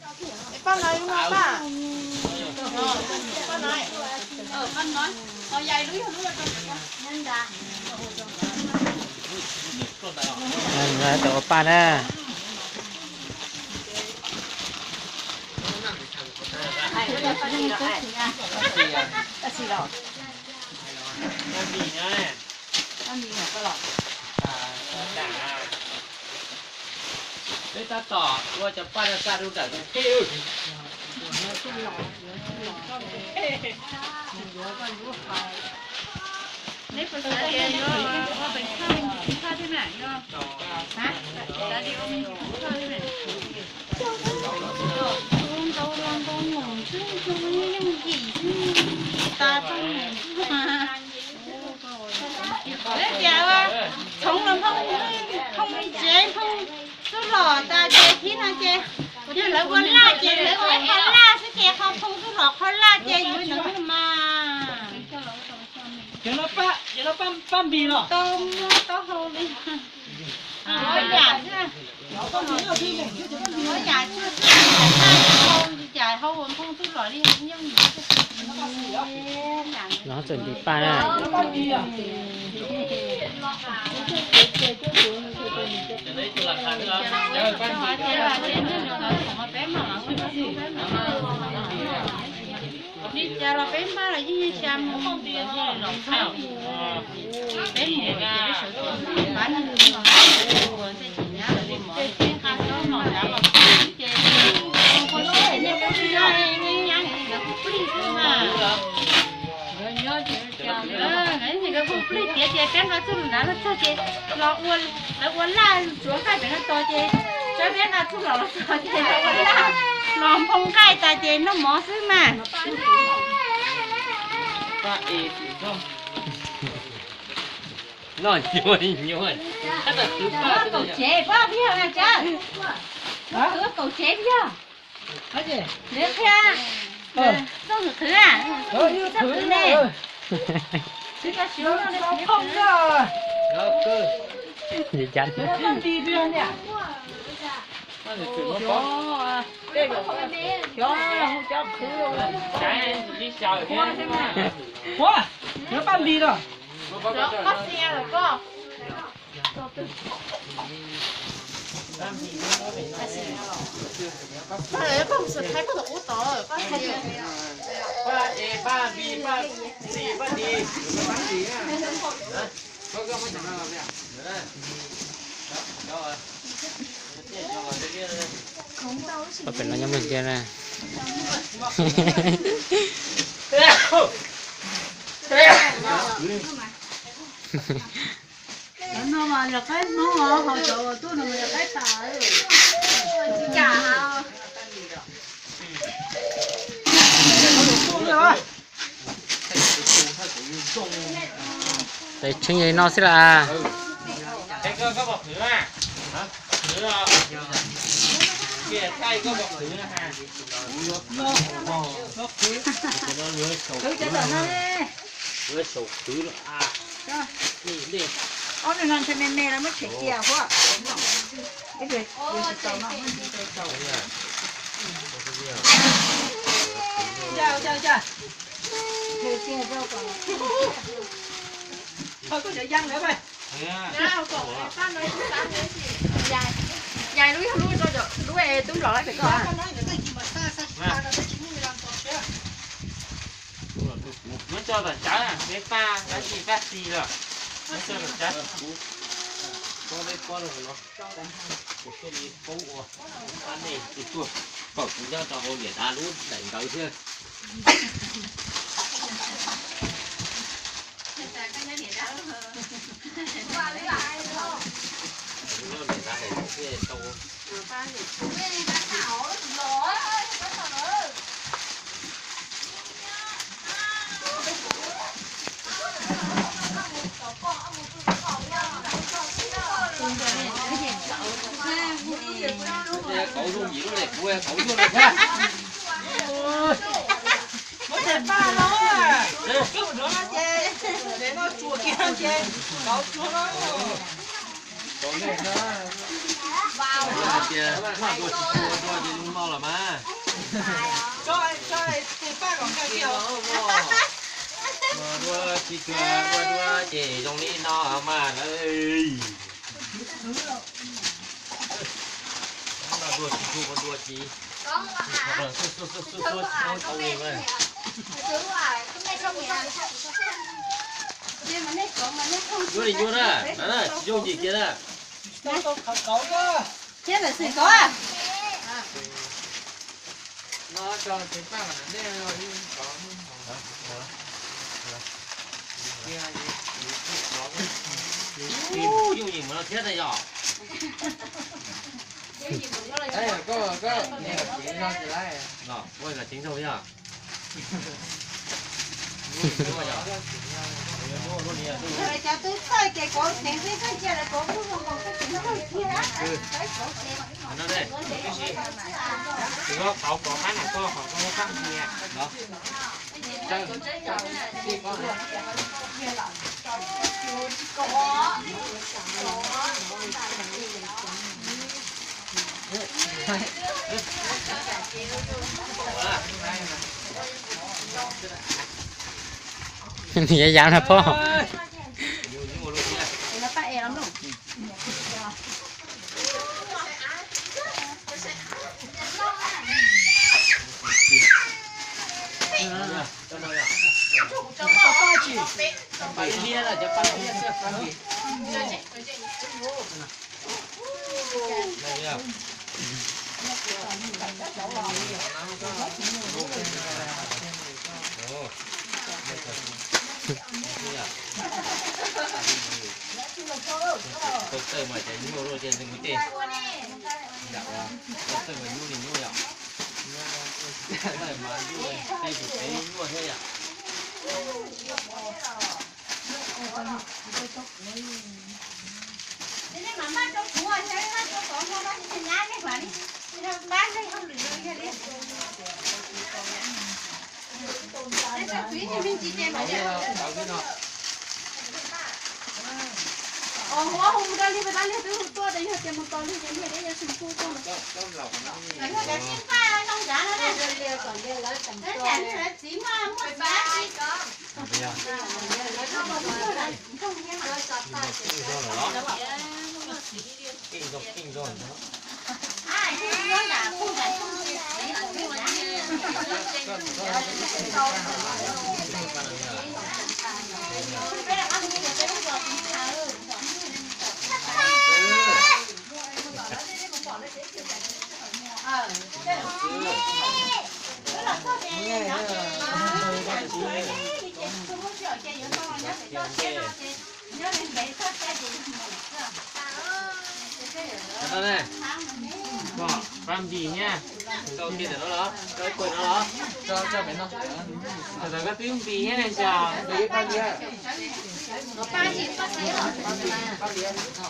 Tus ua paj na. Peb tab tom ua cov paj no xa rau nram tus kheej. Neb puas xav tias yuav ua pem khaj, khaj thiab na, yog xav tias ua me ntsis khaj thiab na. Ntau los ntau, ntau los ntau, ntau los ntau, ntau los ntau, tas tau ntau. Lawv tias ua txhoov los nphoo, nphoo tsev, nphoo tub los tas ces thib no ces yog lawv ua laj ces lawv ua qhov laj xwb ces qhov nphoo tub los qhov laj ces yuav ntawd xwb mas. Ces no paj npis los tau, tau hau li. Ua yam xwb, ua yam xwb, ua yam hau, yam hau ua nphoo tub los li nyob. No txawm npis paj na. Li cas los peb npaj los yeej xya mus, peb mus ces peb sawv tsees pab neeg mus, ua ntej tsis nyab lawv li mov ces nqa xyoob mos nrad los pub ces ua lub ces nej peb tsis nyob, nej nyab nkawd kuj plig xwb mas. Nkawd kuj plig tiav ces peb nqa txuj lom nrad los txog ces los ua, lawv ua laj tsuav nqaij pem no tos ces, peb nqa txuj lom los txog ces lawv ua laj los nphoo nqaij tas ces noj mov xwb mas. Noj nyuaj nyuaj. Kaum tsev pab peb yog na, kaum tsev peb yog. Lawv qhia, txooj qhwv, txooj qhwv ne. Ua, lawv paj npis los. Peb no nyob mus ntsia na. Cov no mas yog qaib Hmoob os, ho cov tuaj no mas yog qaib tas. Tes tsheej yog no xwb las. Ob no ntshe me me lawv muab tshem cia huab. Yais lub yog lub rau lub tub los pem ko. Muab tso tom tsawv, peb paj dab tsi paj xis lawm. Muab tso tom tsawv. Kuv thiaj li paub ua, pab nej tuaj, kom kuv nyob rau hauv niam dab lub daim ntawv thiab. Kauv zoo yim lub ne, kuv kauv zuag li thiab. Muab tes paj no, coj mus rov no ces, tes no tsuas kiag no ces kauv tsuag no. Tias noj dua tsis tshua dua ces zoo no los mas. Noj dua tsis tshua ua dua ces zoo li no mas lawm. Noj dua tsis tshua ua dua ces xub xub xub xub xub tsis tau li mas. Nyuaj li nyuaj na, tsis yooj yim kiag na. Thiab lawm xwm kov. Yooj yim mus no thiab na yog. Ua kom ceev zog thiab. Cov twb txawj ces kov ceev xwb, txawj cia lawv kov kuj zoo nkaus koj ceev zog thiab. Tus koj qauv kov qab nam koj qhov koj muab qab ntxhi. Nws yuav yam no pog. Tau txawj mas ces nyuaj luaj ces nws mus ces. Tau txawj mas nyuaj li nyuaj yom. Txawj mas nyuaj, tej tus pem nyuaj thiab yom. Pab npis thiab. Tau kiag ntawm no los? Tau kiag no los? Tau kiag no. Tau kiag no. Tau kiag no.